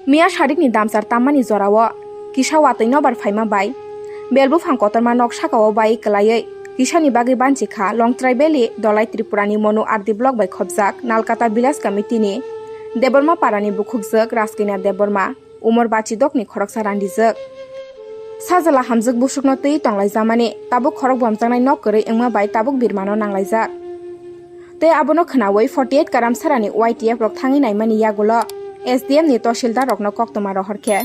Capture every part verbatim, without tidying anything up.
Miya sarikni damchar tammani jorao kisa watwi nobar phaima bai bel buphang kotorma nok sakao bai kwlaiwi kisani bagwi banchi kha Longtrai Valley, Dolai Tripurani Monu R D block bai khopjak Nalkata Village Committee ni Debbarma parani bukhukjwk Raskina Debbarma, umor bachi dokni khoroksa randijwk. Sajala hamjwk busukno twi tonglaijamani, tabuk khorok bomjaknai nok kwrwi wngma bai tabuk birmano nanglaijak. Tei abono khwnawi forty eight Karamsarani Y T F rok thangwi naimani yagulo S D M ni Tahsildar rokno koktwma rohor khe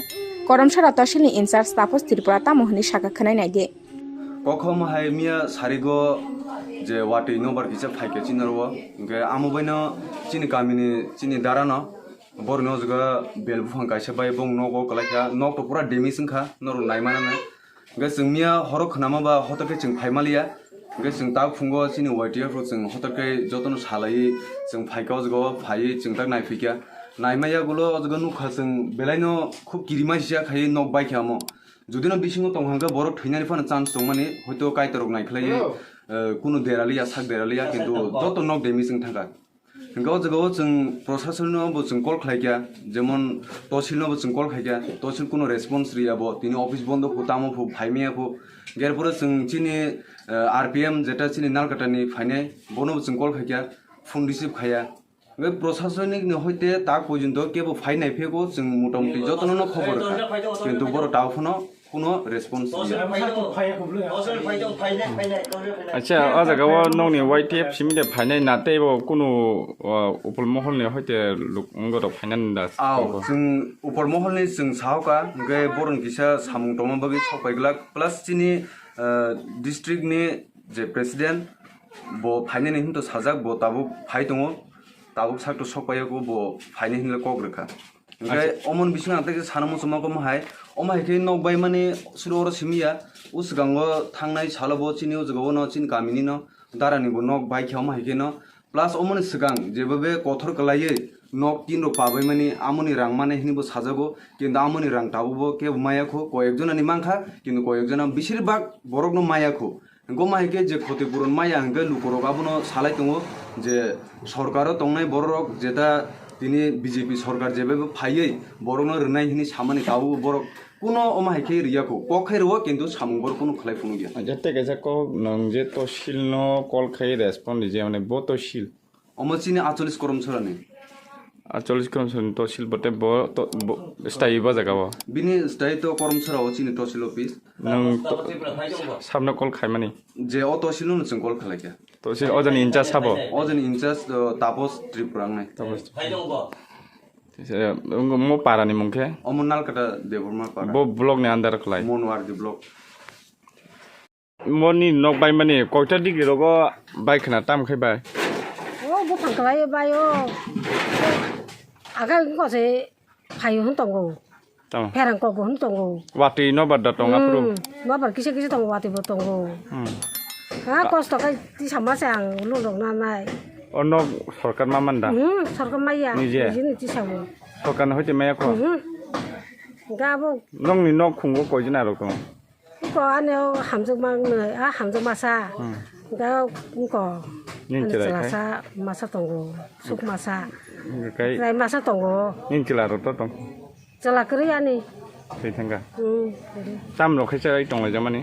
Karamsara Tahsil ni in charge Tapos Tripura tamo hwnwi sakha khwnai naidi. Kokhom hai miya sarigo je watwi nobar kisa phaikhe chini oro, hwnkhe amo baino chini kamini chini darano borokni o jaga bel buphang kaisa bai bong nogo kwlaikha, nok to pura damage wngkha norok naimanano. Hwnkhe chwng miya horo khwnama ba hotok khe chwng phaimaliya. Hwnkhe chwng tak phungo chini Y T F rok chwng hotok khe jotono salaiwi chwng phaikha o jaga o phaiwi chwng tak naiphikha. Naimaya gulo o jaga nukha chwng belaino khub kirima sisa khaiwi nok baikha omo. Judino bisingo tongkha hwnkhe borok thwinani phano chance tongmani, hoito kaitorrok naikhlaiwi, eh, kunu deraliya, sak deraliya, kintu joto nok damage wng thangkha. Hwnkhe o jagao chwng prosasonno bo chwng call khlaikha, jemon Tahsilno bo chwng call khaikha, Tahsil kunu response riya bo, tini office bondo phu, tamo phu, phaimaya phu, gerpore chwng chini, eh, R P M jeta chini Nalkatani phainai, bono bo chwng call khaikha, phone receive khaiya. Hwnkhe prosasonik ni hoite tak porjonto kebo phai naiphego chwng motamuti jotono no khobor rwkha, kintu borok tabuk phano kuno response riya. Acha, o jaga o nokni Y T F simi de phainai na tei bo kunu, uh, upul mohol ni hoite luk wngorok phainani da. Aw, chwng upul mohol ni chwng sahoka, hwnkhe borok ni kisa samung tongma bagwi sok pai glak, plus chini, uh, district ni je president bo phainani hinto sajak, bo tabuk phai tongo, tabuk sakto sok paiyako, bo phainai hinle kok rwkha. Hwnkhe omoni bisingo ang tei sana muchungma khe omo hai, omo hai khe nok baimani suru oro simi ya, o swkango thangnai salo bo chini o jaga o no chini kamini no darani bo nok bai khe omo hai khe no, plus omoni swkang jeba be kothor kwlaiwi nok tin rok pabaimani amoni rang mane hinwi bo sajago, kintu amoni rang tabuk bo kebo maya kho, koyek jonani mankha, kintu koyek jona besir bak borok no maya kho. Hwnkhe omo hai khe je khoti puron maya hwnkhe lukurok abono salai tongo je sorkaro tongnai bororok jeta tini B J P sorkar jebebo phaiwi borokno rwnai hwnwi samani tabukbo borok kuno omo hai khe rwya kho, kok khai rwo kintu samung borok kuno khlai phunukya. Acha tei kaisa kok nwng je Tahsil no call khai respond rije mane bo Tahsil. Omo chini acholis Koromsorani. Acholis Koromsorani Tahsil bote bo to, bo, staywi bo jaga o. Bini staywi to Koromsora o chini Tahsil office. Nwng to, sabno call khaimani. Je o Tahsil no chwng call khlaikha. Tahsil o jani in charge sabo. O jani in charge, uh, Tapos Tripura wngnai. Tapos. Mo para ni mung khe? Omo Nalkata Debbarma para. Bo block ni under khlai. Monwar di block. Moni nok baimani koita degree rogo bai khna tam khai bai? O buphang kwlai bai o. Aga ko se phaio hwn tongo. Tamo. Pherang kok bo hwn tongo. Watwi nobar da tong aphuru. Hmm, nobar kisa kisa tongo, watwi bo tongo. Hmm. Ha kosto kai tisa ma se ang lung rok na nai. O nok sorkar ma man da? Hmm, sorkar maya. Nije? Nije ni tisa bo. Sorkar ni hoite maya kho? Hmm. Ga bo. Nokni nok khungo koi jona rok tongo? Ko ani o hamjwkma wngnai, a hamjwkmasa. Hmm. Ga ko nini ani chwrai chwla khai? Sa masa tongo, suk masa. Kai chwrai masa tongo. Nini chwla rok to tong? Chwla kwrwi ani. Thwi thangka? Hmm, kwrwi. Tam rok khai chwrai tong lai jamani?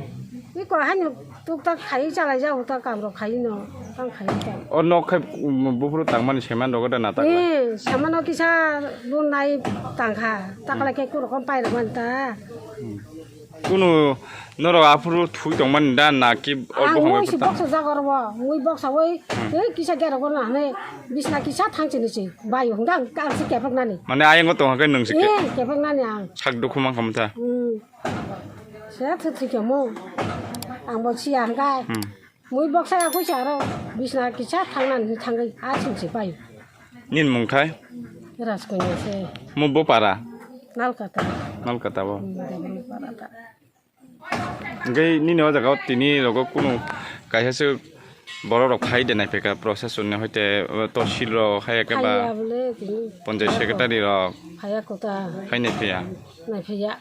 Iko hani tuk tak khai chalai ja uta kam rok khai no, tang khai ta. O nok khai, um, buphuru tangmani seman rok da na tak lai? Eh, samano kisa lunai tangkha, tak lai khe kurokon pai rok man ta. Hmm. Kunu norok aphuru thui tongmani da na ki? Ang mui si boksa jaga ro, mui boksa oi, hmm, tei kisa gera gorna hane bisna kisa thang chini si bai hung dang ka si kepek nani. Mane ayang tong khe nung si ke. Eh, kepek nani ang. Sak dukhu mang khamtha. Hmm. Se thwi thwi kemo. Ang bo si ang kai. Hmm. Mui boksa ya kuisa aro bisna kisa thang nani thangwi a chini si bai. Nini mung thai? Raskoni se. Mo bo para? Nalkata. Nalkata bo. Hmm, para ta. Hwnkhe nini o jaga o tini rogo kunu kaisa se borok rok phai de nai phaikha, proshasonni hoite, uh, tosil rok hai eke ba phaiya bole tini. Panchayat secretary rok phaiya kota. Phai nai phaiya? Nai phaiya.